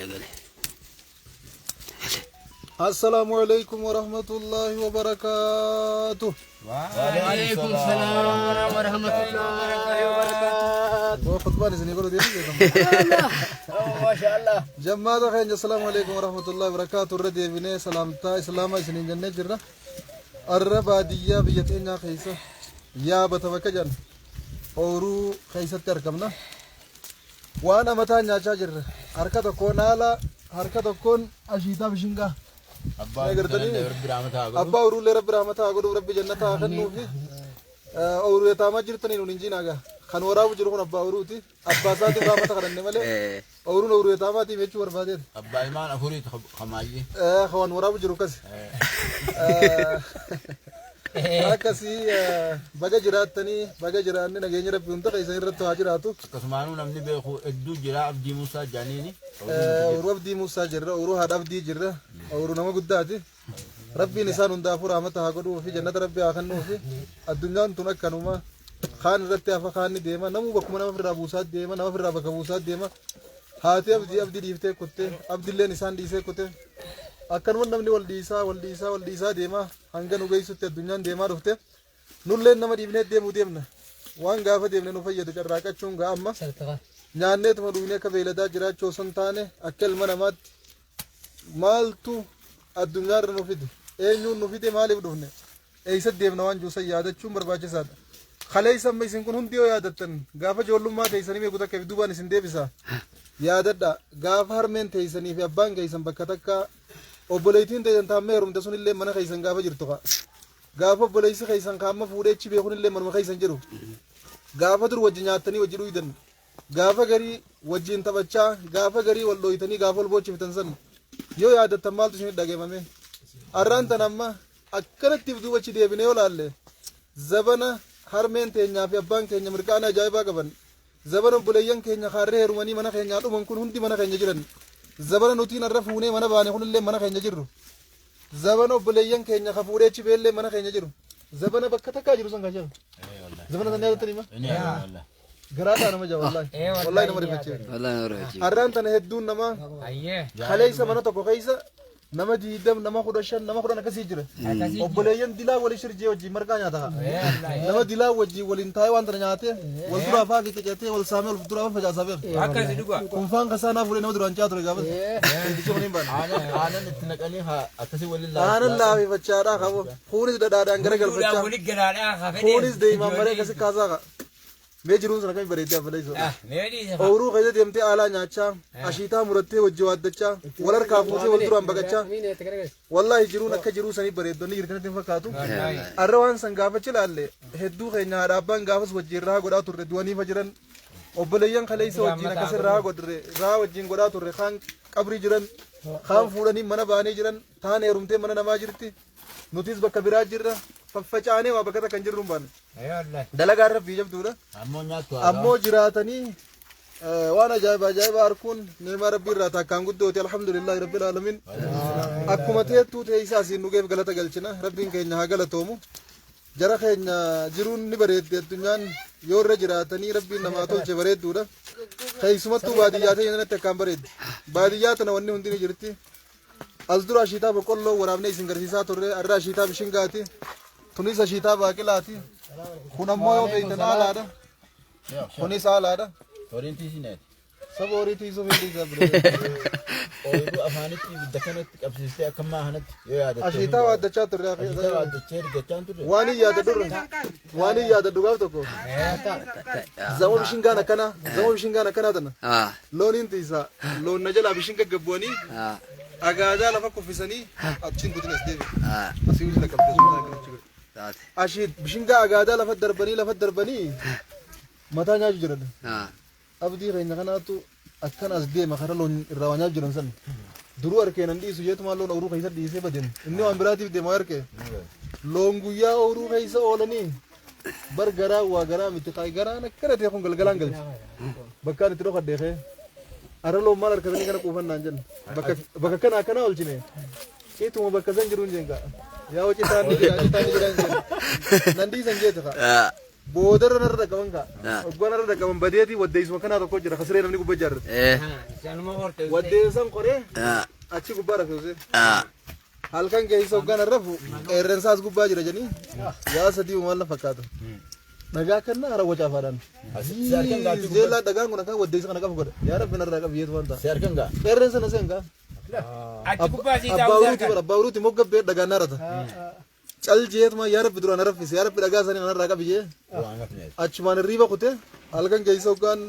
Eegale. Assalaamu alaikum warahmatullahi wabarakaatuh. Waalaikum salaam wa rahmatullahi wa barakatuh. Boo khutbaan isinii godhu deemu jedhamu. Maashaallah. Jammaata keenya assalaamu alaikum warahmatullahi wabarakaatuh irra deebinee salaamtaa islaamaa isiniin jennee jirra. Arra baadiyyaa biyya teenyaa keessa yaabata bakka jedhan ooyiruu keessatti argamna. Waan amataa nyaachaa jirra. Harka tokkoon haala, harka tokkoon ashiitaa bishingaa. Abbaa Agartanii? Rabbi rahmata haa godhu. Abbaa ooyiruullee rabbi rahmata haa godhuuf rabbi jannata haa kennuufi. Ooyiruu yataamaa jirtanii nuun hin jiinaagaa. Kan waraabu jiru kun abbaa ooyiruuti. Abbaa isaatiif rahmata kadhanne malee ooyiruun ooyiruu yataamaatiif jechuu barbaadeeti. Abbaa ilmaan afuriiti kamaayyee. Kan waraabu jiru akkasi. Akkasii baga jiraattanii baga jiraanne nageenya rabbi hunda keessan irratti haa jiraatu. Akkasumaanuu namni beeku hedduu jira Abdii Muusaa Jaaniini. Ooyiruu Abdii Muusaa jirra, ooyiruu haadha Abdii jirra, ooyiruu nama guddaati. Rabbiin isaan hundaafuu rahmata haa godhuu fi jannata rabbi haa kennuu fi addunyaan tun akkanuma kaan irratti hafa kaan ni deema namuu bakkuma nama ofirraa buusaa deema nama ofirraa bakka buusaa deema. Haati Abdii Abdii dhiiftee kutte Abdilleen isaan dhiisee kutte akkanuma namni wal dhiisaa wal dhiisaa wal dhiisaa deema hanga nu geessutti addunyaan deemaa dhufte. Nulleen nama dhiifnee deemuu deemna. Waan gaafa deemne nu fayyadu carraaqachuun ga'a amma. Nyaanneetuma dhugnee akka beeyladaa jiraachuu osoo hin taane akka ilma namaatti maaltu addunyaarra nu fide eenyuun nu fide maaliif dhufne eessa deemna waan jiru san yaadachuun barbaachisaadha. Kaleessa amma isin kun hundi yoo yaadattan gaafa ijoollummaa teessanii beeku takka fi duubaan isin deebisa. Yaadadha gaafa harmeen teessanii fi abbaan keessan bakka takka obboleettiin teessan taammee heerumte sun illee mana keessan gaafa jirtu ka'a. Gaafa obboleessi keessan kaamma fuudhee achi beekun illee manuma keessan jiru. Gaafa dur wajji nyaattanii wajji dhuydan. Gaafa garii wajjin taphachaa gaafa garii wal dhooytanii gaafa wal boochiftan san yoo yaadattan maaltu isin dhaga'amame. Arraan tan amma akkanattiif duuba achi deebinee yoo laalle zabana harmeen teenyaa fi abbaan keenya mirqaana ajaa'ibaa qaban. Zabana obboleeyyan keenya kaarree heerumanii mana keenyaa dhuman kun hundi mana keenya jiran. Zabana nutiin arra fuunee mana baane kunillee mana keenya jirru. Zabana obboleeyyan keenya ka fuudhee achi beellee mana keenya jiru. Zabana bakka takkaa jiru san kan jedhu. Zabana san yaadattanii ma? Garaadhaa nama jaa wallaahi. Wallaahi nama rifachiisa. Wallahi nama rifachiisa. Arraan tana hedduun namaa kaleessa mana tokko keessa nama 20 nama 15 nama 10 akkasii jira. Obboleeyyan dilaa wali shirjee wajjin marqaa nyaata haa. Nama dilaa wajjin waliin taa'ee waan tana nyaatee wal duraa fa'aa qicatee wal saamee wal duraa fa'aa facaasaa beeka. Akkasi dhugaa. Kun faan kasaa naa fuudhee nama duraan caa ture gaafas. Fiigicha waliin baane. Aanan itti naqanii haa akkasii waliin Aanan laafifachaadhaa qabo. Kunis dhadhaadhaan gara Gurguudhaan galfachaa. walitti galaadhaa haa fedhe. Kunis deemaan maree akkasi kaasaa qa. Mee jiruun sana akkamii bareeddee abbalaa Ah, mee dhiisa fa'a. Ooyiruu keessa deemtee aalaa nyaachaa, ashiitaa murattee wajji waaddachaa, wal harkaa fuutee wal duraan baqachaa. Wallaahi jiruun akka jiruu sanii bareeddonni jirti natti hin fakkaatu. Arra waan san gaafachi ilaalle hedduu keenya haadha abbaan gaafas wajjin rahaa godhaa turre du'aniifa jiran. Obboleeyyan kaleessa wajjin akkas rahaa godhre rahaa wajjin godhaa turre kaan qabrii jiran kaan fuudhanii mana baanii jiran taan heerumtee mana namaa jirti. Nutis bakka biraa jirra faffacaanee waa bakka takka hin jirru hin baanne. Dalagaan rabbii jabduudha. Ammoo nyaattu Ammoo jiraatanii waan ajaa'iba ajaa'iba arguun ni'maa rabbii irraa takkaan guddooti alhamdulillahi rabbil alamin. Akkuma teettuu teessaa asiin dhugeef galata galchina rabbiin keenya haa galatoomu. Jara keenya jiruun ni bareeddi addunyaan yoo irra jiraatanii rabbiin namaa tolche bareedduudha. Keessumattuu baadiyyaa ta'e kanatti akkaan bareeddi. Baadiyyaa tana wanni hundi ni jirti. As dura ashiitaa boqqolloo waraabnee isin garsiisaa turre arra ashiitaa bishingaati. Tunis ashiitaa baaqilaati. Kun ammoo yoo beektan haalaadha. Kunis haalaadha. Horiin tiisineeti. Saba horii tiisuuf hin dhiisaa bire. Ooyiruu afaanitti ibidda kanatti qabsiistee akka ammaa kanatti yoo yaadatte. Ashiitaa waaddachaa turre. Ashiitaa waaddachee rigachaan turre. Waan hin yaadadhu waan hin yaadadhu gaaf tokko. Zama bishingaan akkanaa zama bishingaan akkanaa tana. Ah, Looniin tiisaa loon na jalaa bishin gaggabbu'anii ah, agaadaa lafa kuffisanii achiin kutin as deebi'e. ah. Asii hojii lakkabdee suuraa akkana godhe. Taate. Ashii bishingaa agaadaa lafa darbanii mataa nyaachuu jiran. Ah, Abdii keenya kanaatu akkan as deema kara loon irraa waa nyaachuu jiran san. Duruu harkee nan dhiisu jeetumaa loon ooyiruu keessa dhiisee baden. Inni waan biraatiif deema harkee. Loon guyyaa ooyiruu keessa oolanii bar garaa waa garaa miti kaay garaan akkana ta'e kun galgalaan galche. Bakkaan itti dhokadhee kee. Arra loon maal harkatanii kana quufannaan jenna. Bakka bakka kana akkanaa oolchine. Ituma bakka san jiruun jeen kaa. Yaa hojii taan ni jira citaan ni jira hin jeen. Nan dhiisan jeete kaa. ah. Boodarra narra dhaqqaban kaa. Ah. Oggaa narra dhaqqaban badeetii waddeessuma kanaa tokko jira kasiree namni gubbaa ijaarrate. Sanuma horte. Waddeessan qoree Ah. achi gubbaa rafe Hussein. Ah. Halkan keessa hoggaan rafu qeerrensaas gubbaa jira jedhanii yaa sadii maal na fakkaata. Dhagaa kana hara wacaafaadhaan. Si harkan gaatti Zeellaa dhagaan kun akkaan waddeessa kana qabu godha. Yaa rabbi narraa qabi yeetu waan ta'a. Si harkan gaa. Qeerrensa na seengaa. Achi gubbaa sii Abbaa taa'u uruuti bara abbaa uruuti moggabbee dhagaan narata. Cal jeetuma yaa rabbi duraan raffise yaa rabbi dhagaa sanii kanarraa qabi jee. Waan hafne. Achumaan hirriiba kutee halkan keessa hoggaan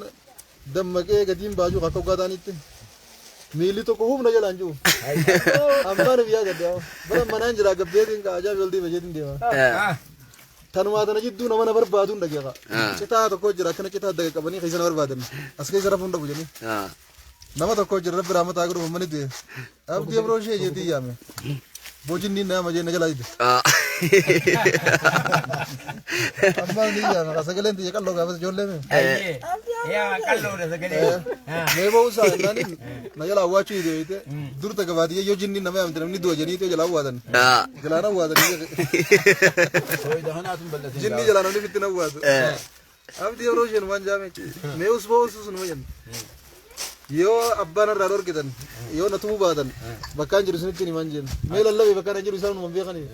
dammaqee gatiin baajuu akka hoggaa ta'anitti. Miilli tokko humna jalaan jiru. Ammaan biyyaa gaddaa. Bara manaan jira gabbeetiin kaajaa beeltii bajeetiin deema. Ah. Tanumaa tana jidduu nama na barbaaduun dhageeqa. Ah. Citaa tokko jira akkana citaa daga qabanii keessa na barbaadan. As keessa rafuun dhabu jedhanii. Ah. Nama tokko jira rabbi rahmataa godhu uummanni du'e. Abdii biroo ishee jeetii yaame. Boojinni nama jee na jalaa dide. Ah. Ammaan ni yaame sagaleen tiyya qalloo gaafas ijoollee mee. Yaa qalloodha sagalee. Mee ba'uu isaa jennaan na jala awwaachuu dide beekte. Dur takka baadiyyaa yoo jinni nama yaamte namni du'a jedhanii jalaa awwaatan. Ah. Jalaan awwaatan. Sooyida kanaatu bal'atin. Jinni jalaa namni fitti awwaatu. Abdii yeroo isheen waan jaame mee usboo usus numa jenna. Yoo abbaan irraa dhorkitan yoo na tumuu baatan bakkaan jiru isinitti himan jenna. Mee lallabe bakkaan jiru isaan numan beekanii.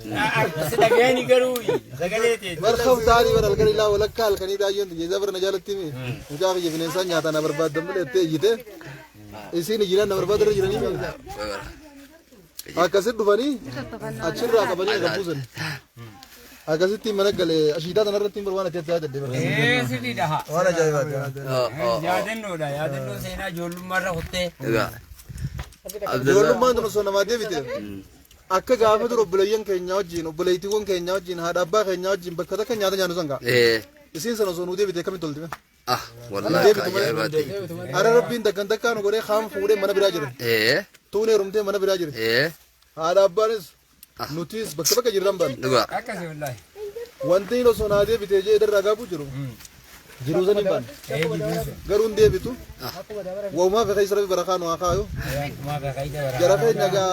Si dhagahani garuu sagalee teeti. Barkaaf ta'anii bara halkan ilaa walakkaa halkanii daayyoon tiyya bara na jaalatti mi. Mucaa kiyya bineensaan nyaataa na barbaaddan malee jettee iyyite. Isiin iyyinaan na barbaaddarra jiranii mi. Akkasitti dhufanii achirraa qabanii na buusan. Akkasitti mana galee ashiitaa tanarratti hin waan ati ati yaadadde bara. Ee sirriidha. Waan ajaa'ibaati. Oh, oh. Yaadannoodha yaadannoo seenaa ijoollummaarra kuttee. Egaa. Abdullah. Ijoollummaan tun osoo namaa deebite akka gaafa dur obboleeyyan keenya wajjin obboleettiiwwan keenya wajjin haadha abbaa keenya wajjin bakka takka nyaata nyaannu san ga'a. Eh. Isiin sana osoo nuu deebite akkamitti tolti? Ah, wallahi akka ajaa'ibaati. Ara rabbiin takkan takkaan godhee kaan fuudhee mana biraa jira. Eh. Tuun heerumtee mana biraa jira. Eh. Haadha abbaanis nutis bakka bakka jirran baane. Dhugaa. Akkasi wallaahi. Wanti inni osoo naa deebite jee irraa gaafuu jiru. Jiruu san hin baane. Ee jiruusa. Garuu hin deebitu. Waumaa fi keessa rabbi barakaa nu haa kaayu. Maa beekayda bara. Jara keenya gaa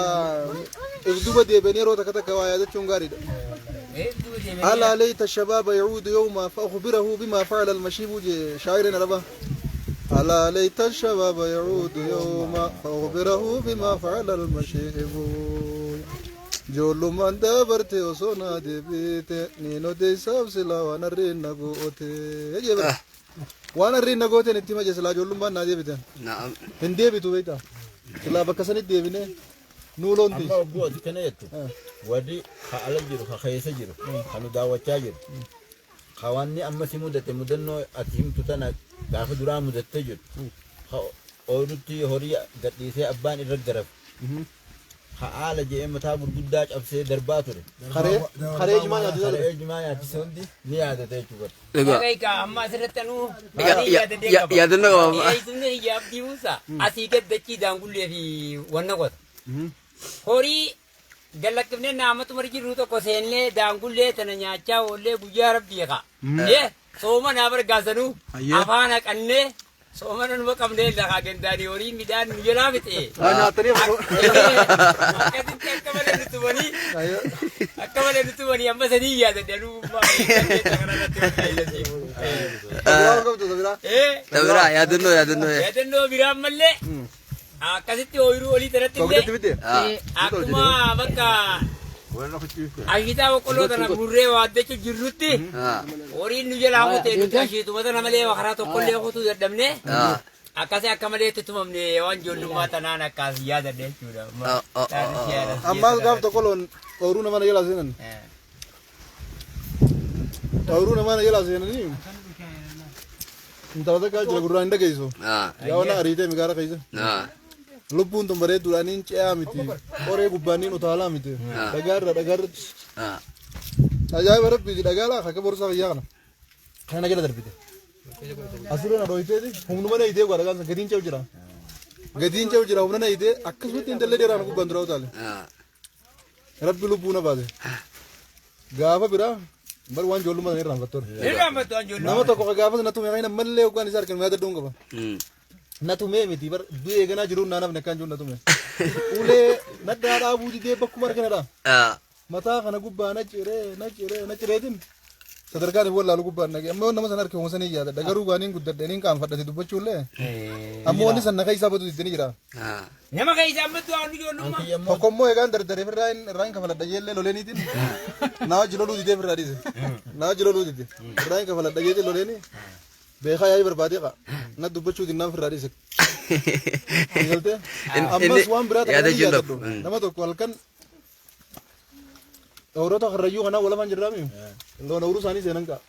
if duuba deebi'anii yeroo takka takka waa yaadachuun gaariidha. Ee duuba deebi'anii. ألا ليت الشباب يعود يوما فأخبره بما فعل المشيب شاعر ربا ألا ليت الشباب يعود يوما فأخبره بما فعل المشيب Ijoollummaan dabarte osoo naa deebite niin odeessaaf silaa waan harreen na goote jee waan harreen na gooteen itti hima jee silaa ijoollummaan naa deebite Na'am. hin deebitu beektaa silaa bakka sanitti deebine nuu loon Amma ogguu ati kana jettu warri ka ala jiru ka keessa jiru ka nu daawwachaa jiru ka wanni amma si mudate mudannoo ati himtu tana gaafa duraa mudattee jirtu ka ooyirutti horii gadhiisee abbaan irra garafe ka haala je'ee mataa gurguddaa cabsee darbaa ture. Haree haree jimaa nyaatisa ture. Haree jimaa nyaachise hundi ni yaadata jechuudha. Dhugaa. Egaa amma asirratti anuu Yaadannoo qaba. Eeysumni hiyya abdii buusa asii gad dachii daangullee fi wanna qota. Horii gallakkifnee naamatu mari jirru tokko seennee daangullee tana nyaachaa oollee guyyaa rabbii qa. Ee sooma naa bargaasanuu afaan haqannee sooma numa qabnee lafaa gandaanii horii midhaan nu jalaa fixe. Waa nyaatanii Akkasitti akka malee nu tumanii akka malee nu tumanii amma sanii yaadadhe anuu Biraa qabdu biraa. Ee Biraa yaadannoo yaadannoo. yaadannoo biraan mallee akkasitti ooyiruu olii tanatti illee Soogidatti miti. akkuma bakka ashiitaa boqqolloo tana murree waaddachuu jirrutti horiin nu jalaa kutee nuti ashiituma tana malee karaa tokkollee kutuu dadhabne akkasii akka malee itti tumamne waan ijoollummaa tanaan akkas yaadadhe jechuudha. Ammaas gaaf tokko loon ooyiruu nama na jalaa seenan. Ooyiruu nama na jalaa seenanii intala takka jira gurraan hin dhageessu. Yaa waan ariitee migaara keessa. Lubbuun tun bareedduudhaan ce'aa miti. Qoree gubbaaniin utaalaa miti. Dhagaarra dhagaarratti. Ajaa'iba rabbiiti dhagaa laa akka borsaa kiyyaa kana. Kana jala darbite. Asirra na dhooyteeti humnuma na hiitee dhagaan san gatiin ce'u jira. Gatiin ce'u jira humna na hiitee akkasumatti intallee dheeraan gubbaan dura utaale. Rabbi lubbuu na baase. Gaafa biraa bar waan ijoollummaa sana irraanfattoon. Irraanfattu waan ijoollummaa. Nama tokko gaafas na tume kan mallee hoggaan isaa argan yaada dhuun qaba. Na tumee miti bar du'ee ganaa jiruun naa nafne akkaan jiru na tume. Ulee naddaa dhaabuu didee bakkuma harka na dhaa. Mataa kana gubbaa na ciree na ciree na cireetiin Sadarkaan hin wallaalu gubbaan nagee. Amma nama sana harka hoosanii yaadadha. Garuu gaaniin guddadhe niin qaanfadhate dubbachuullee. Ammoo wanni san na keessaa badu itti ni jira. Nama keessa ammattu waan ijoollummaa. Tokko immoo egaan dardaree firraa irraa hin kafaladha jeellee loleeniitiin. Naa wajji loluu didee firraa dhiise. Naa wajji loluu dide. Irraa hin kafaladha jeetiin loleeni. Beekaa yaa'ii barbaadee qa. Na dubbachuu dinnaan firraa dhiise. Galtee? Ammas waan biraa takka Yaada ni jiru. yaadadhu. Nama tokko halkan Oorota karrayyuu kanaa walamaan jirraami. Loon ooruu isaanii seenan qa'a.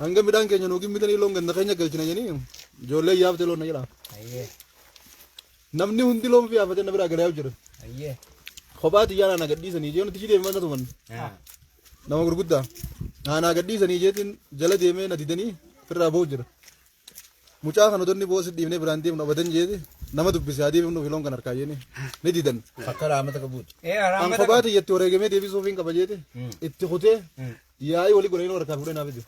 Hanga midhaan keenya nuu gimmitanii loon ganda keenya galchina jedhanii ijoollee yaaftee loon na jedha. Namni hundi loon fi yaafatee na biraa galee jira. Kophaa xiyyaara na gadhiisanii jee nuti deemee mana tuman. Nama gurguddaa. Naa gadhiisanii jeetiin jala deemee na didanii firraa ba'u jira. Mucaa kana otonni boosi dhiifnee biraan deemnu abadan jeeti nama dubbise haa deebifnuuf loon kan harkaa jeeni ni didan. Akka raamata qabuuti. An kophaa tiyyatti wareegamee deebisuuf hin qaba jeeti itti kutee yaa'ii walii godhanii harkaa fuudhee naa fide.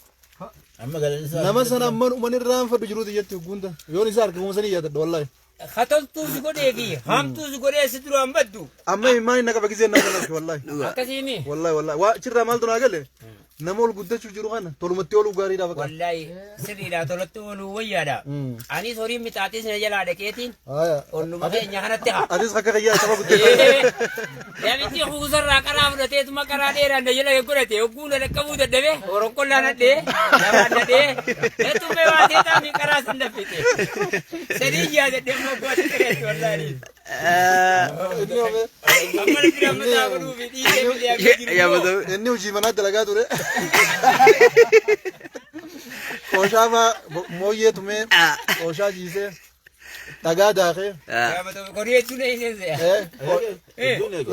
Amma galanni isaa. Nama sana amman uman irraan fadhu jiruu tiyyatti hogguunta yoon isaa harka kuma sanii yaadadha wallaahi. Katoltuu si godhee fi hamtuu si godhee si duraan baddu. Amma himaan hin naqaba giseen nama sana harka wallaahi. Akkasiimi. Wallaahi wallaahi waa achirraa maaltu naa gale nama ol guddachuu jiru kana tolumatti ooluu gaariidha bakka. Wallaahi sirriidha tolatti ooluu wayyaadha. Anis horii mixaaxis na jalaa dhaqeetiin Haaya. olluma keenya kanatti haa. Atis akka kiyyaa saba guddachuu. Namichi kuusarraa qaraa fudhateetuma qaraa dheeraan na jala godhate hogguu na dhaqqabuu dadhabe horonqollaa nadhee lamaan nadhee nattummee baatee taa'anii qaraa san laffite. Sadii yaadadhee moggaatti ta'etti wallaahi. Inni home Amma namni amma taa godhuu fi dhiisee bilee akka jiru. inni hojii manaa dalagaa ture. Qooshaa faa mooyyee tumee qooshaa jiisee dhagaa daakee. Horii jechuun eessee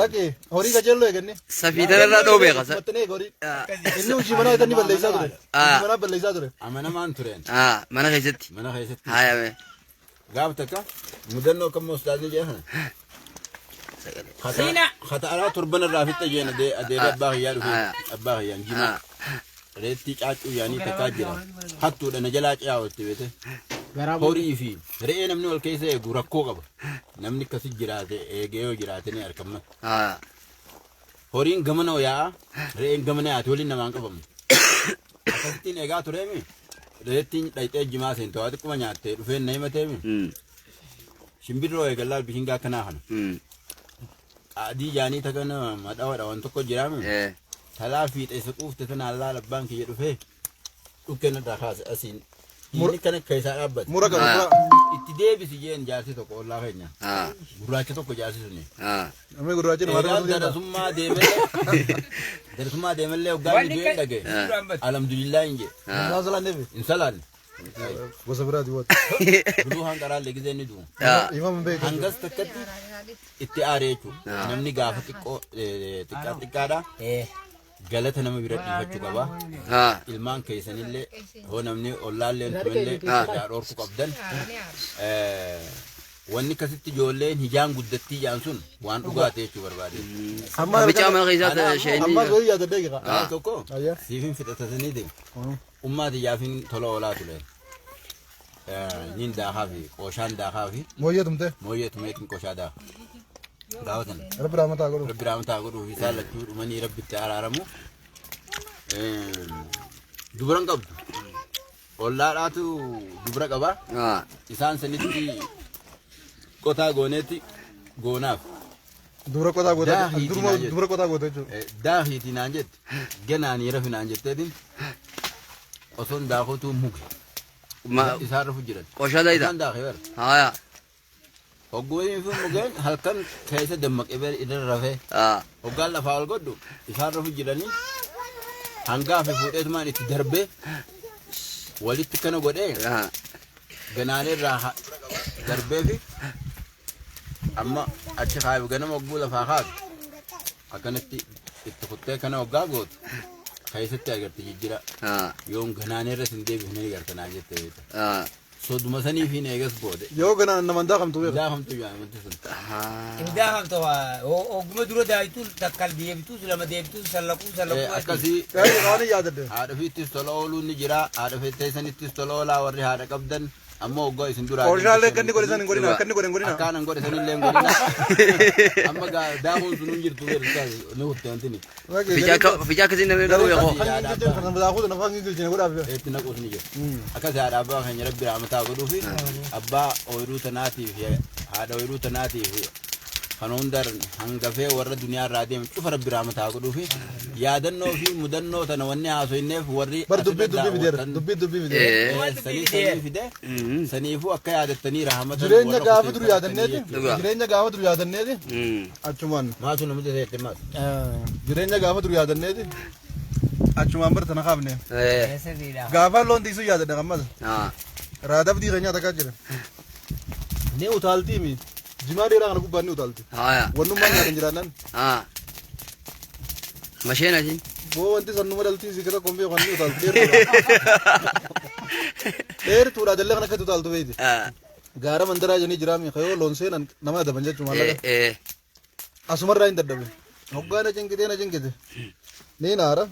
Lakki horii qajeelloo eeganne. Safii tanarraa dhoo beeka. Maxxanee horii. Inni hojii manaa inni balleessaa ture. Hojii manaa balleessaa ture. Amanamaan tureen. Mana keessatti. Mana keessatti. Haayame. Gaaf takka mudannoo akkam ustaazni jee kana. Siina. Kata'araa torban irraa fixa jeen adeeree abbaa kiyyaa dhufe abbaa kiyyaan jimaa. Reettii caaccuu yaanii takkaa jira. Hattuudha na jalaa ce'aa oolte beete. Horii fi re'ee namni wal keessa eegu rakkoo qaba. Namni akkasi jiraate eegee yoo jiraate ni argama. Horiin gamana yaa'a re'een gamana yaate waliin namaan qabamne. Akkasittiin eegaa tureemi reettiin dhayxee jimaa seentu waa xiqquma nyaattee dhufeen na himateemi. Shimbirroo eegallaa bishingaa akkanaa kana. Adii jaanii takka nama madhawadha waan tokko jiraame. Talaa fiixee quufte tana allaala abbaan kiyya dhufee dhukkeen irraa kaase asiin. Inni kana keessaa dhaabbate. Mura qabu mura. Itti deebisi jeen jaarsi tokko ollaa keenya. Gurraacha tokko jaarsi suni. Namni gurraachi nama Eegaan argatu deema. darasummaa deemellee darasummaa deemellee hoggaan Wanni du'een dhagaye. duraan baddu. Alhamdulillah hin jee. Naa salaan deebi. Hin salaanne. Gosa biraati woota. Buluu hanqaraallee gizee inni du'u. Imam hin beeku. Hangas takkatti itti aaree jechuudha. Namni gaafa xiqqoo xiqqaa xiqqaadha. Galata nama bira dhiifachuu qaba. Ilmaan keessanillee hoo namni ollaallee tumellee irraa dhorku qabdan. Wanni akkasitti ijoolleen hijaan guddattii jaan sun waan dhugaate jechuu barbaade. Amma Namicha mana keessaa isheen. ammas wayii yaadadhee jira. Gaaf tokko Ayya. siifin fixatatanii deemu. Ummaa xiyyaafin tola oolaa ture. Niin daakaa fi qooshaan daakaa fi Mooyyee tumtee. mooyyee tumeetiin qooshaa daaka. Gaafatan. Rabbi rahmataa godhu. Rabbi rahmataa godhuu fi isaan lachuu dhumanii rabbitti araaramu. Dubara hin qabdu. Ollaadhaatu dubara qaba. Isaan sanitti qotaa gooneetti goonaaf. Dubara qotaa goota. Daahii Duruma dinaa jedhu. dubara qotaa goota jechuudha. Daahiitii naan jette ganaanii rafi naan jetteetiin osoon daakuutuu muge. Isaan rafu jiran. Qooshaa daayita. Isaan daakee bara. Haaya. Hogguun fi mugeen halkan keessa dammaqee bara irra rafee. Hoggaan lafaa ol godhu isaan rafu jiranii hangaa fi fuudheetumaan itti darbee walitti kana godhee ganaanee irraa darbee fi amma achi kaayu ganama hogguu lafaa kaatu akkanatti itti kuttee kana hoggaa gootu keessatti agarti jijjira yoon ganaanee irra sin deebifne ni garta naan jette beekta. Soduma sanii fi eegas boode. Yoo ganaan nama daaqamtu beeku. Daafamtu jaamatti sun. Indaafamtu oguma dura daayitu takkal deebituus lama deebituus sallaquu sallaquu. Akkasii Yaa'ii waan yaadadhe. haadha ofiittis tola ooluun ni jira. Haadha teessanittis tola oolaa warri haadha qabdan. Ammoo hoggaa isin duraa Oorishaalee akka inni godhe san hin godhina, akka inni godhe hin godhina. Akkaan hin godhe sanillee hin godhina. Amma daakuun sun hin jirtu ni hutte wantini. Ficaa akkasiin namni dha'uu beeku. Itti naquus ni jiru. Akkas haadha abbaa keenya Rabbi rahmataa godhuufi abbaa ooyiruu tanaatiif haadha ooyiruu tanaatiif kan hunda hangafee warra duniyaa irraa deeme cufa Rabbi rahmataa godhuufi yaadannoo fi mudannoo tana wanni haasoyneef warri Bar dubbii dubbii fideera. Dubbii dubbii fideera. Sanii sanii fide, saniifuu akka yaadattanii rahmata Jireenya gaafa dur yaadanneeti. Dhugaa. Jireenya gaafa dur yaadanneeti. Achumaan. Maatu namicha seette maas. Jireenya gaafa dur yaadanneeti. Achumaan bar tana kaafne. Gaafa loon tiisuu yaadadha kammas. Raadabdii keenya takkaa jira. Ni utaaltii mi. Jimaa dheeraa kana gubbaan ni utaalti. Wannummaan nyaatan jiraannan. Masheen asin. Boo wanti san numa dhaltii si kira kombee kan ni utaalti dheertuudha. Dheertuudha jallee kan akkatti utaaltu beeyti. Gaara mandaraa jedhanii jiraami kayoo loon seenan nama adaban jechuun maallaqa. Asumarraa hin dadhabe. Hoggaa na cinqitee na cinqite. Ni naara.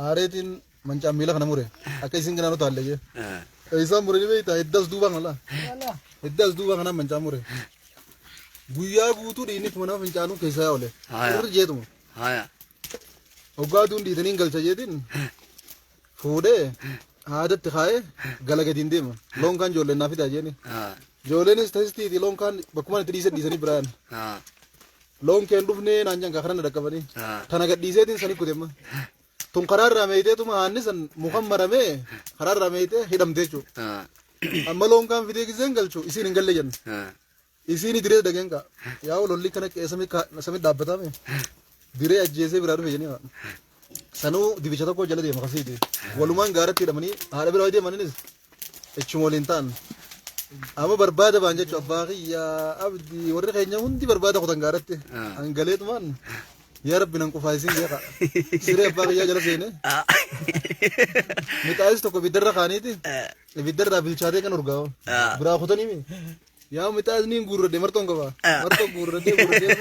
Aareetiin mancaan miila kana mure. Akka isin kanaan utaalle jee. Isaan mure ni beektaa, hiddas duuba kana laa. Hiddas duuba kanaan mancaan mure. Guyyaa guutuu dhiinni mana fincaanuu keessaa oole. Irri jeetuma. Hoggaa aduun dhiitanii hin galcha jeetiin fuudhee haadatti kaa'ee gala gadiin deema. Loon kaan ijoolleen naa fidaa jeeni. Ijoolleenis tasistiiti loon kaan bakkuma itti dhiisan dhiisanii biraan. Loon keen dhufnee naan jangaa kana na dhaqqabanii. Tana gadhiiseetiin sani kutemma. Tun karaarraa meeyiteetuma haanni san mukan maramee karaarraa meeyitee hidhamte jechuudha. Amma loon kaan fidee giseen galchu isiin hin galle jenna. Isiin diree dhageen kaa. Yaa lolli kana qe'ee samii dhaabbatame. Diree ajjeesee biraa dhufe jennee. Sanuu dibicha tokko jala deema kasiiti. Walumaan gaaratti hidhamanii haadha biraa deemaninis ichuma waliin ta'an. Amma barbaada baan jechuun abbaa kiyyaa abdii warri keenya hundi barbaada kutan gaaratti. Hangaleetumaan yaa Rabbi nan qufaa isin jeeqa. Siree abbaa kiyyaa jala seene. Mixaayis tokko ibiddarra kaaniiti. Ibiddarraa bilchaatee kan urgaa'u. Biraa kutanii mi? Yaa mixaayis niin guurradhe martoon qaba. Martoo guurradhee guurradhee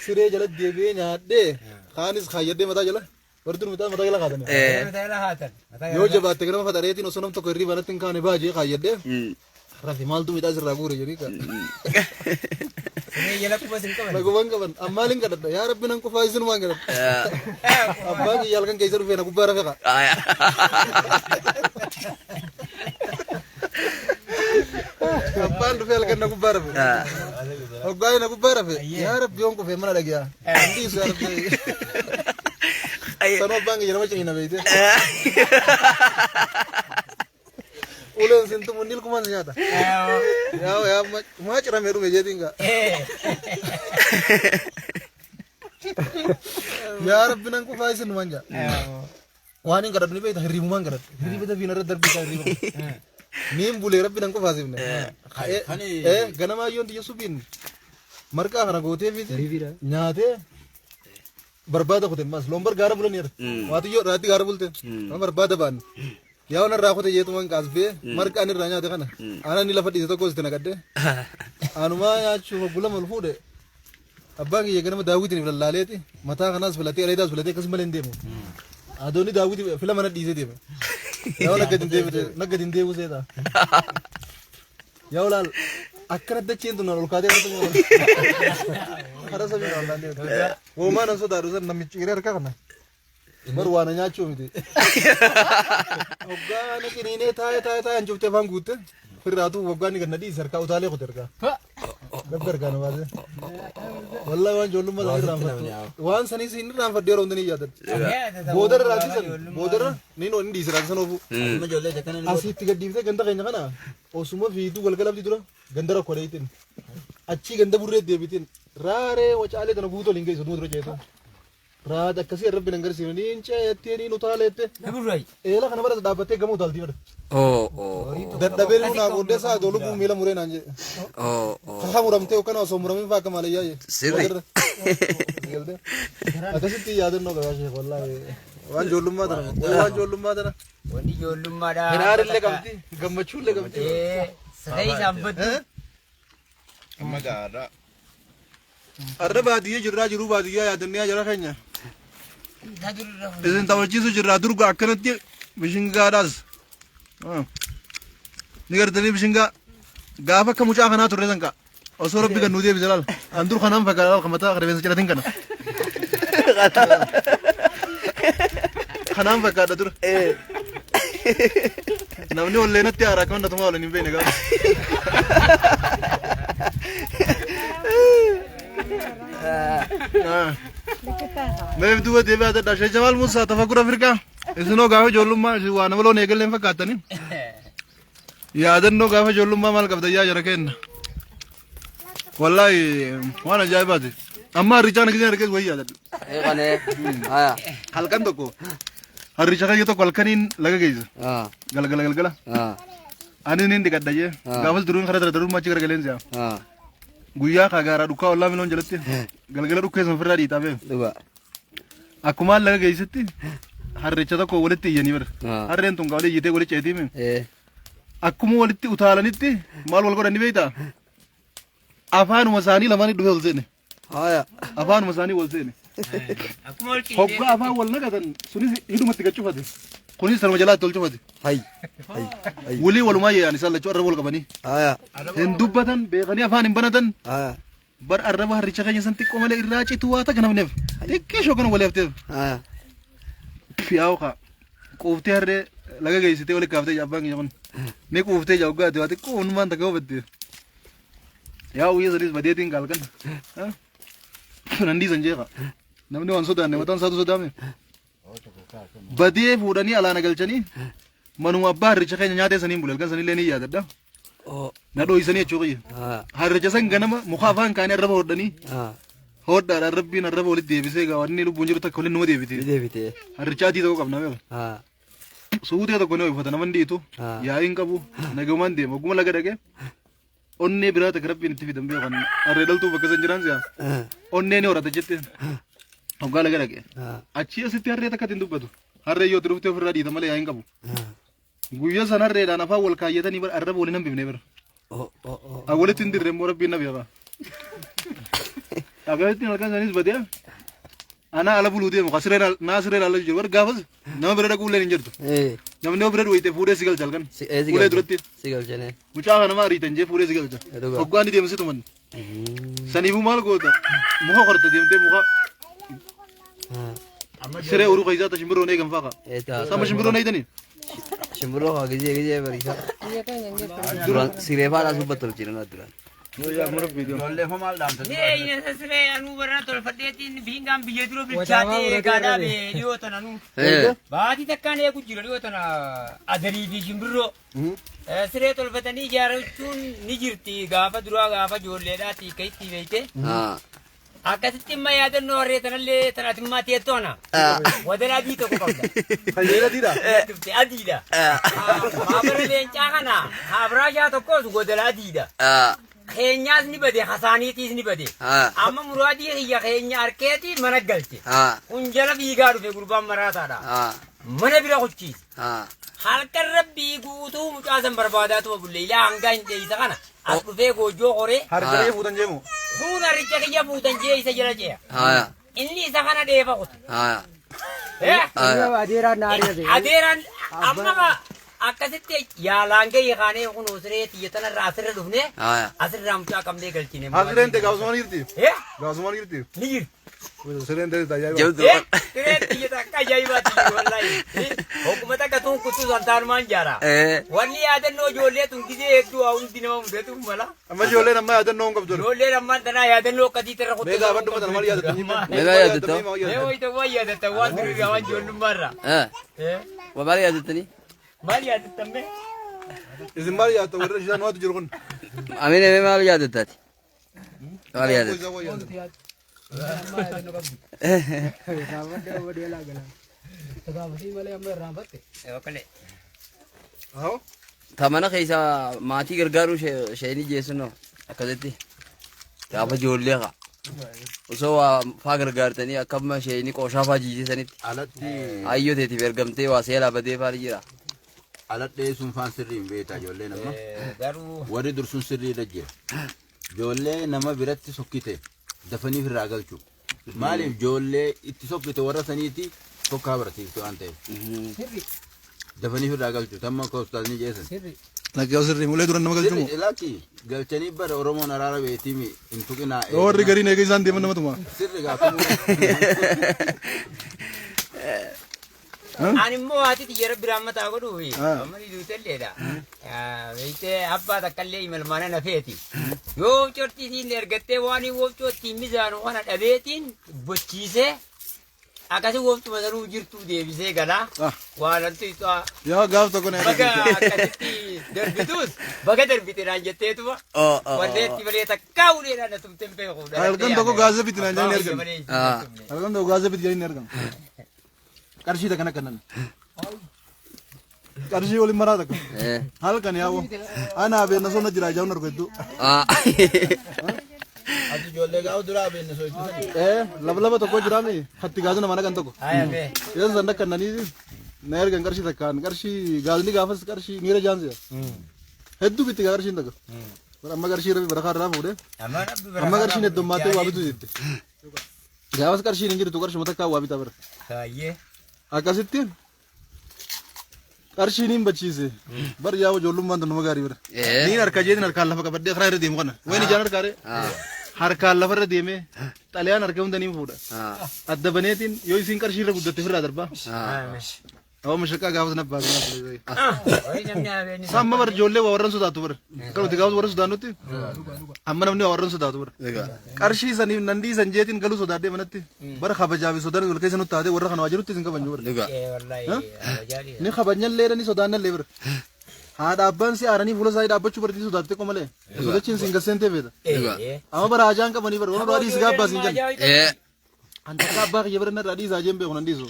siree jala deebi'ee nyaadhee kaanis kaayyadhee mataa jala. Warri mixaayis mataa jala kaatanii. Yoo jabaatte ganama faxareetiin osoo nam tokko hirriba natti hin kaane baajee kaayyadhee. Rafi maaltu mixaayis irraa guure jedhii kaa. Nagumaan qaban ammaal hin kadhadha yaa Rabbi nan qufaa isinumaan kadhadha. Abbaan kiyya halkan keessa dhufee na gubbaa rafe kaa. Abbaan dhufee halkan na gubbaa rafe. Hoggaa na gubbaa rafe yaa Rabbi yoon qufee mana dhagiyaa. Hin dhiisu yaa Rabbi. Sanuu abbaan kiyya nama ciniina beeyte. Uleen sin tumu inni ilkumaan si nyaata. Yaa yaa maa ciramee dhume jeetiin gaa. Yaa Rabbi nan qufaa isin numaan jaa. Waan hin kadhadhu ni beekta, hirribumaan kadhadhu. Hirriba dafii narra darbii isaa hirriba. Niin bulee Rabbi nan qufaa sifne. Ganamaa yoon xiyya subiin marqaa kana gootee fi nyaatee barbaada kute mas loon bar gaara bulan jedha. Waatiyyoo raatti gaara bulte. Nama barbaada baanne. Yaa waan irraa kute jeetuman kaasbee marqaan irraa nyaate kana. Aanan inni lafa dhiise tokko itti naqadde. Anumaa nyaachuuf hoggula mal fuudhe. Abbaan kiyya ganama daawwitiin filallaaleeti mataa kanaas filatee areedaas filatee akkas malee hin deemu. Adoonni daawwitii fila mana dhiisee deema. Yaa nagga hin deebi'u nagga hin deebi'u seeta. Yaa olaal akkana dacheen tun ol kaatee karaa samii ollaan deemte. Woomaa nan sodaadhu san namichi qiree harka kana. Bar waa na nyaachuu miti. Hoggaa na qiniinee taa'ee taa'ee taa'ee hancuuftee afaan guutte. Firraatu waggaa inni gad na dhiise harkaa utaalee kute harkaa. Rabbi harkaa na baase. Wallahi waan ijoollummaa sana irraanfattu. Waan sanis hin irraanfadhu yeroo hunda ni yaadadha. Boodarra raatisan boodarra ni inni dhiise raatisan oofuu. Amma ijoollee akkana ni godhu. Asitti gad dhiiftee ganda keenya kana osuma fiituu galgala abdii dura ganda rakkoo dheeyitin. Achii ganda burree deebitin. Raaree wacaalee tana guutuu waliin geessu dura ceetu. Raada akkasii Rabbi nan garsiifne niin ceettee niin utaaleette. Eela kana bara dhaabbattee gama utaaltii bara. Dadhabee nuu naa booddee isaa adoo lubbuu miila muree naan jedhe. Kaka muramtee yookaan osoo muramin fa'aa akka maalayyaa jee. Sirri. Akkasitti yaadannoo qabaa sheekh wallaahi. Waan ijoollummaa tana. Waan ijoollummaa tana. Wanni ijoollummaadhaa. Hiraarillee qabdi. Gammachuullee qabdi. Sadee isaan baddu. Amma gaarraa. Arra baadiyyaa jirraa jiruu baadiyyaa yaadannee jara keenya. Isin taphachiisu jirraa durga akkanatti mishingaadhaas. Ni gartanii bishingaa gaafa akka mucaa kanaa turre sanqa. Osoo rabbi kan nuu deebise laal. An dur kanaan fakkaata laal mataa rifeensa ciratin kana. Kanaan fakkaata dur. Namni walleenatti haaraa akka hundatumaa waliin hin beekne gaafa. Meef duuba deebi'aa dadhaa Sheekh Jamaal Muusaa Tafakkur Afrikaa. Isinoo gaafa ijoollummaa isin waa nama loon eegalleen fakkaattanii. Yaadannoo gaafa ijoollummaa maal qabda yaa jara kenna. Wallaahi waan ajaa'ibaati. Amma harrichaan giseen argees wayii yaadadha. Eeqanee. Haya. Halkan tokko harricha kayya tokko halkaniin laga geessa. Ah. Galgala galgala. Ah. Ani niin dhiqadha jee. Gaafas duruun karaa dara daruun achi garagaleen si'a. Ah. Guyyaa kaa gaaraa dhukkaa ollaa miloon jalatti galgala dhukkee san ofirraa dhiitaa beeku. Dhuga. Akkumaan laga geessetti harricha tokko walitti iyyanii bara. Ah. Harreen tun walii iyyitee walii ceetiimi. Eh. Akkuma walitti utaalanitti maal wal godhani beektaa? Afaanuma isaanii lamaanii dhufee wal seene. Haya. Afaanuma isaanii wal seene. Akkuma wal Hoggaa afaan wal naqatan sunis hidhumatti gad cufate. Kunis sanuma jalaatti ol cufate. Hay. Hay. Hay. Walii walumaa yaa'an isaan lachuu arraba wal qabanii. Haya. Hin dubbatan beekanii afaan hin banatan. Haya. Bar arraba harricha keenya san xiqqoo malee irraa citu waa takka namneef. Xiqqeeshoo kana walii hafteef. Haya. Yaa'u kaa quuftee harree laga geessitee walitti kaaftee jaa abbaan kiyya kun. Ni quuftee jaa hoggaate waa xiqqoo hundumaan takka hubatte. Yaa'u guyya sanis badeetiin kaalkan. Nan dhiisan jeeqa. Namni waan sodaanne mataan isaatu sodaame. Badee fuudhanii alaana galchanii manuma abbaa harricha keenya nyaatee saniin bule halkan sanillee ni yaadadha. Oh. Na dhooysanii jechuu kiyya. Ah. Harricha san ganama muka afaan kaanii arraba hodhanii Ah. hodhaadhaan rabbiin arraba walitti deebisee gaa wanni lubbuun jiru takka waliin numa deebite. Ni deebite. Harricha adii tokko qabna beeku. Ah. Suutee tokko ni uffata nama hin dhiitu. Ah. Yaa'iin qabu nagahumaan deema. Ogguma laga dhaqee onnee biraa takka rabbiin itti fidan beeku kan harree dhaltuu bakka san jiran si'a. Ah. Onnee ni horata jette. Hoggaa laga dhaqee. Ah. Achii asitti harree takka ittiin dubbatu. Harree yoo itti dhuftee ofirraa dhiita malee yaa'iin qabu. Ah. Guyyaa san harreedhaan afaan wal kaayyatanii bara arraba waliin hambifne bara. Oh oh oh. Walitti hin dirre immoo rabbiin na beeka. Akkasitti halkan sanis badee anaa ala buluu deemu ka sireen naa sireen ala jiru bara gaafas nama bira dhaquu illee hin jirtu. Eh. Namni yoo bira dhuwayte fuudhee si galcha halkan. Si eh si Fuudhee galche. duratti Si galchane. mucaa kana nama ariitan jee fuudhee si galcha. Dhugaa. Hoggaa inni deemu si tuman. Saniifuu maal goota muka qorta deemtee muka Ah. siree uruu keessaa ta shimbirroon eegan faaqa. Eh ta. Sama shimbirroon eegdanii. Shimbirroo haa gizee gizee bariisa. Duraan siree faadhaa subbatti tolchina duraan. Ijoollee hoo maal dhaamta? Nee, inni siree anuu barra tolfadheetiin biingaan biyya dura bilchaatee eegaadhaa bee dhiyoo tana anuu. Eh. Baatii takkaan eegu jira dhiyoo tana adarii fi shimbirroo. Siree tolfatanii ijaarrachuun ni jirti gaafa duraa gaafa ijoolleedhaati akka itti beekte. Ah. Akkasitti imma yaadannoo harree tanallee tanatimmaa teettoona. Wadala adii tokko qabda. Fayyadatiidha. Dhufte adiidha. Maabara leencaa kana haabiraashaa tokkos wadala adiidha. Ah. Keenyaas ni bade hasaaniitiis ni bade. Ah. Amma muraadii kiyya keenya harkeeti mana galche. Ah. Kun jala fiigaa dhufe gurbaan maraataadha. Ah. Mana bira kuchiise. Ah. Halkan rabbii guutuu mucaa san barbaadaa tuma bulle ilaa hangaa hin dheeysa kana as dhufee goojjoo qoree Harjaree fuutan jeemu. kun harricha kiyya fuutan jee isa jala ce'a. Haya. Inni isa kana dheefa kutu. Haya. Eh? Haya. Adeeraan amma akkasitti yaalaan gahee kaanee kun siree xiyya tanarraa asirra dhufne Haya. asirraa mucaa qabnee galchine. Hasireen ta'e gaafasumaan jirti. Eh? Gaafasumaan jirti. Ni jirti. Sireen ta'e tajaajiba. Jabdu. Eh? Siree xiyya takka ajaa'ibaati wallaahi. Hogguma takka tuun kutuu santaanumaan jaara. Eh. Wanni yaadannoo ijoollee tun gizee hedduu haa hundi nama mudatu mala. Amma ijoolleen amma yaadannoo hin qabdu. Ijoolleen ammaan tanaa yaadannoo akkasii irra kutuu. Mee gaafadhu mata maal yaadatta? Mee yaadatta? Mee wayita waan yaadatta waan durii waan ijoollummaarraa. Eh. Eh? Wa maal yaadattanii? Maal yaadatta mee? Isin maal yaadatta warra isaan waatu jiru kun? Amine mee maal yaadattaati? Maal yaadatta? Ahoo. Ta mana keessa maatii gargaaruu isheenii geessunoo akkasitti gaafa ijoollee haa. Osoo waa faa gargaartanii akka amma isheenii qooshaa faa jiisisanitti Alatti ayyoo teetiif ergamtee waa seelaa badee faa ni jira. alatti dheessuun faan sirrii hin beektaa ijoolleen amma. Garuu Warri dursuun sirriirra jira. Ijoollee nama biratti sokkite dafanii ofirraa galchu. Maaliif ijoollee itti sokkite warra saniiti sokkaa barsiiftu waan ta'eef. Dafanii ofirraa galchu. Tamma akka ustaazni jeessan. Lakkee sirrii mulee duran nama galchumu. Sirri lakki galchanii bara Oromoon araara beetiimi hin tuqinaa. Yoo warri gariin eega isaan deeman nama tuma. Sirri gaafamuu. Ani immoo haati xiyya rabbi rahmataa godhuufi amma ni duutelleedha. Beektee abbaa takkallee imalmaana nafeeti. Yoo wofcootti isiin ergattee waan wofcoo ittiin mizaanu kana dhabeetiin bochiisee akkasii wofcuma sanuu jirtuu deebisee galaa. Waan hantu isaa Yaa gaaf tokko na baga akkasitti darbitus baga darbite naan jetteetuma. Wanteetti malee takkaa uleedhaan na tumte hin beeku. Halkan tokko gaaza biti naan jedhanii ergan. Halkan tokko gaaza biti jedhanii ergan. Qarshii takka nakkannan. Qarshii waliin maraa takka. Halkan yaa'u. Anaa beekna sonna jira jaa'uun argu hedduu. Ati ijoollee gaafa duraa beekne sochisan. Laba laba tokko jiraame hatti gaaza nama naqan tokko. Yoo san nakkannanii na ergan qarshii takkaan qarshii gaazni gaafas qarshii miira jaansiya. Hedduu bitti gaa qarshiin takka. Amma qarshii rabbi barakaa irraa fuudhee. Amma qarshiin heddummaatee waa bitu jetti. Gaafas qarshiin hin jirtu qarshuma takkaa waa bitaa bara. Akkasitti qarshiin hin bachiise. Bar yaa ijoollummaan tun nama gaarii bara. Niin harka jeetiin harkaan lafa qabadhee karaa irra deemu kana. Wayni ijaan harkaaree. Harkaan lafarra deemee xalayaan harka hunda niin fuudha. Adda baneetiin yoo isiin qarshii irra guddatte ofirraa darbaa. Awwa mashaqaa gaafas na baasee. Samma bar ijoollee waa warran sodaatu bar. Kan nuti gaafas warra sodaannutti amma namni waa warran sodaatu bar. Qarshii saniif nan dhiisan jeetiin galuu sodaadhee manatti bara kabajaa fi sodaan wal keessa nutti taatee warra kana waa jirutti isin kabajnu bar. Ni kabajnallee ni sodaannallee bar. Haadha abbaan si aaranii fuula isaanii dhaabbachuu bartii sodaatte qofa malee. Sodachiin siin gasseen feeta. Amma bara hajaan qabanii bar warra adii si gaabbaa siin jenna. An takka abbaa kiyya bira narraa dhiisaa jeen beeku nan dhiisu.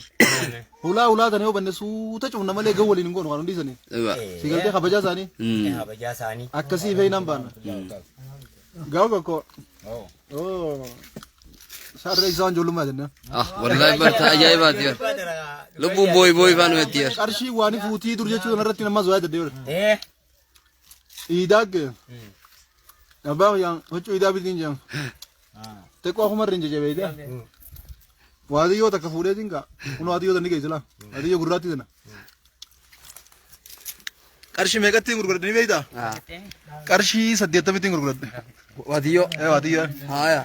Hulaa hulaa tana yoo banne suuta cufna malee ga'u waliin hin goonu kan hundi isaanii. Si galtee kabajaa isaanii Kabajaa isaanii. Akkasii fe'inaan baana. Gaafa tokko. Sarree isaan ijoollummaa jenna. Wallahi barta ajaa'ibaati bar. Lubbuun booyi booyi faan nutti bar. Qarshii waan fuutii dur jechuu irratti nama zoyaa dadde bar. Iidaa gee. Abbaa kiyyaan huccuu iidaa bitiin jedhamu. Xiqqoo akkuma irra hin jajjabeeyte. Waadiyyoo takka fuudheetiin kaa. Kun waadiyyoo tanni geessila. Waadiyyoo gurraattii sana. Qarshii meeqatti gurguradhe ni beektaa? Qarshii 80tti gurguradhe. Waadiyyoo. Ee waadiyyoo. Haaya.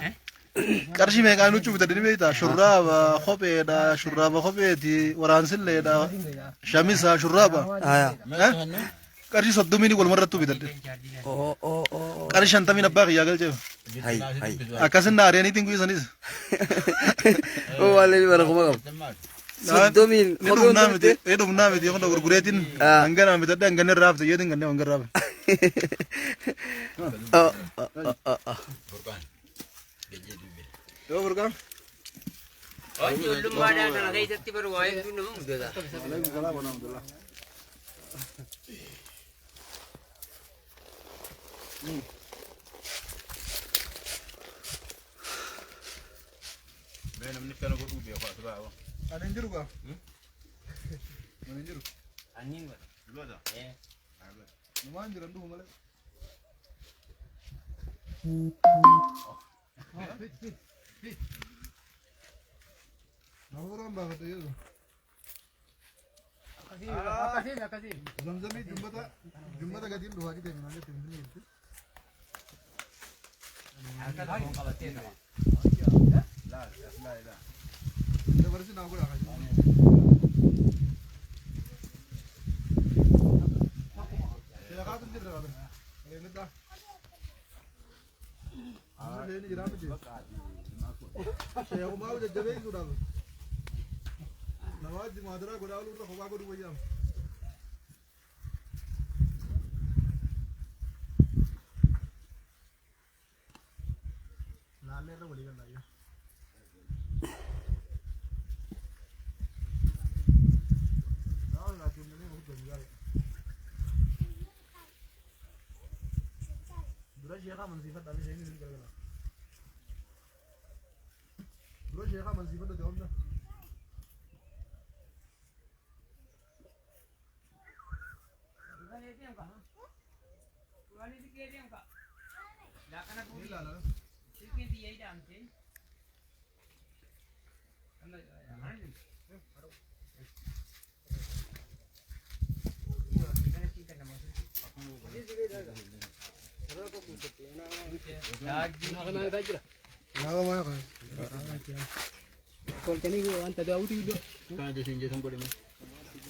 Qarshii meeqaan huccuu bitadhe ni beektaa? Shurraaba kopheedha, shurraaba kopheeti, waraansilleedha, shamisa, shurraaba. Haaya. Qarshii 30 walumarrattuu bitadhe. Oo oo oo. Qarshii 50 abbaa kiyyaa galcheef. Hay hay. Akkasin na ari'aniitiin guyyisanis. Oo waalee bara kuma qabu. 30n. Ni dhumnaa miti, ni dhumnaa miti, hunda gurgureetiin hangana bitadhe hangana irraa hafte jeetiin kanneen hanga irraa hafte. Yoo burqaan. Ijoollummaadhaan kana keessatti baru waa hedduun nama mudata. Alaikum salaam wa rahmatullah. Namni kana godhuu beeku as ba'a. Ani hin jiru gaa. Ani hin jiru. Anniin godha. Goota. Numaan jiran dhufu malee. Namoota baafate yeesu. Akkasiin akkasiin. Zamzamii jummata jummata gatiin dhufaa jite minaan jette finfinnee jirti. Qabattee qaba. Dabarsi naa godhaa kan jiru. Sheekaatu jirra qaban. Eeggadhaa. Amma jiraa miti. Sheekumaa jajjabeessuudhaaf. Nama wajji muhaadaraa godhaa ooluu irra kophaa godhuu wayyaama. Laallee irra walii galla ayyaa. Dura sheekaa amansiifadhaa isheen isin gargara. Dura sheekaa amansiifadha jawaabna. Ni ilaala.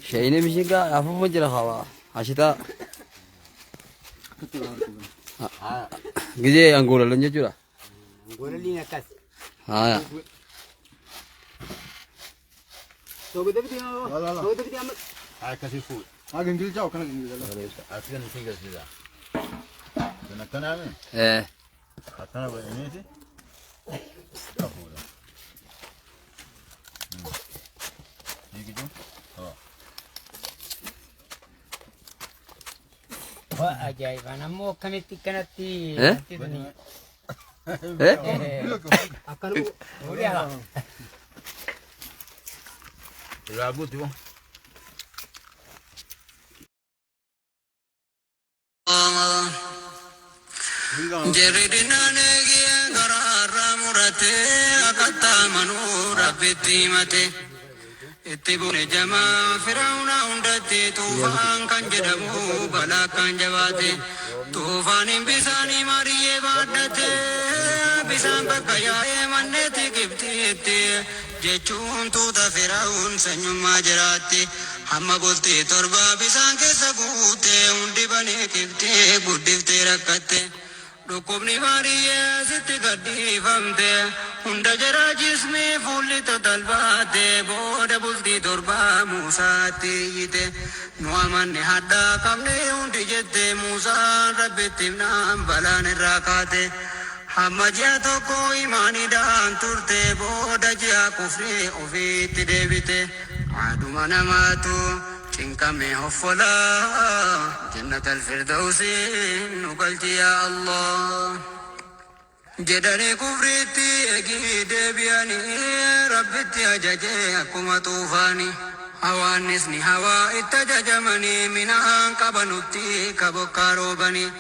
Shayini mishingaa afuufa jira hawaa ashitaa. Gizee angoolalan jechuudha. Angoolaliin akkas. Haaya. Akkasii fuudhu. Haa gingilchaa akkana gingilchaa. Asii kan isin garsiisa. Kan akkanaa mi? Eh. Akkana godhaniiti. Fuudha. Hiikitu. Waa ajaa'ibaan ammoo akkamitti akkanatti. Eh? Eh? Fuudhee haa. Irraa guutu. Jirri eegee garaarraa muratee akkattaa manuu rabbitti himate. Itti bune jamaa firaawuna hundatti tuufaan kan jedhamu balaa kan jabaate. Tuufaaniin bisaanii mariyyee baadhate bisaan bakka yaa'ee manneetti Gibxiitti jechuun tuuta firaawun sanyummaa jiraatti. Hamma bultii torba bisaan keessa guute hundi banee Gibxii guddiftee rakkatte. Dhukkubni baadiyyaa sitti gadhiifamte hunda jara jismii fuulli tatalbaate booda bultii torbaa Muusaatti iyyite nu amanne hadhaa qabne hundi jette Muusaan rabbitti himnaan balaan irraa kaate. Hamma ji'a tokko imaaniidhaan turte booda ji'a kufrii ofiitti deebite aduma namaatu cinqame hoffolaa jannata alfirdawsiin nu galchi yaa Allah. Jedhanii kufriitti eegii deebi'anii rabbitti ajajee akkuma tuufaani. Hawaannisni hawaa itti ajajamanii minaan qabanutti ka bokkaa roobanii.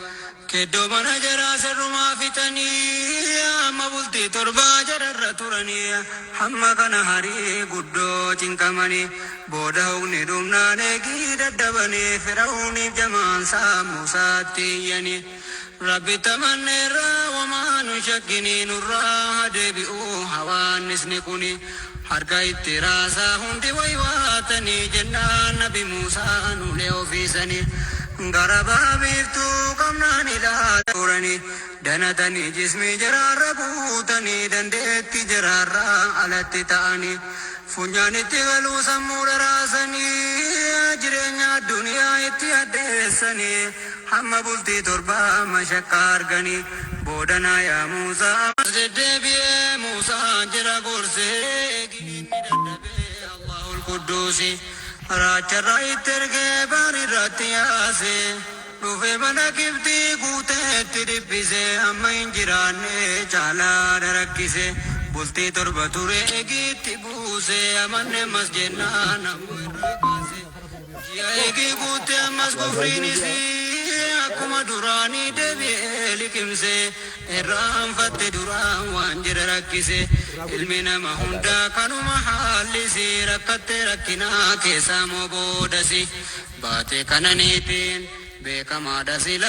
Keddoo mana jaraa sirrumaa fixanii hamma bultii torbaa jararra turanii hamma kana harii guddoo cinqamanii booda hogni dhumnaan eegii dadhabanii firawuniif jamaansaa Muusaatti iyyanii. Rabbi tamanneerraa wamaa nu shakkinii nurraa haa deebi'uu hawaannisni kuni harka itti raasaa hundi waywaatanii jennaan nabi Muusaa nulee ofiisanii gara baabiiftuu qabnaan ilaa turanii danatanii jismii jaraarra guutanii dandeetti jaraarraa alatti ta'anii funyaanitti galuu sammuu dharaasanii jireenya addunyaa itti addeessanii hamma bultii torbaa mashakkaa arganii booda naa yaa Muusaa ammas deddeebi'ee Muusaan jira gorsee eeginni dadhabee Allahul Qudduusi raacharraa itti ergee baarirratti yaase dhufe mana Gibxii guuteetti dhiphise amma hin jiraanne caalaa darakkise bultii torba ture eegiitti buuse amanne mas jennaan ammoo irraa kaase ji'a eegii guute ammas kufriinis akkuma duraanii deebi'ee liqimse irraanfatte duraan waan jira rakkise ilmi nama hundaa kanuma haallisi rakkatte rakkinaa keessaa moo boodasi baate kananiitiin beekamaadha sila.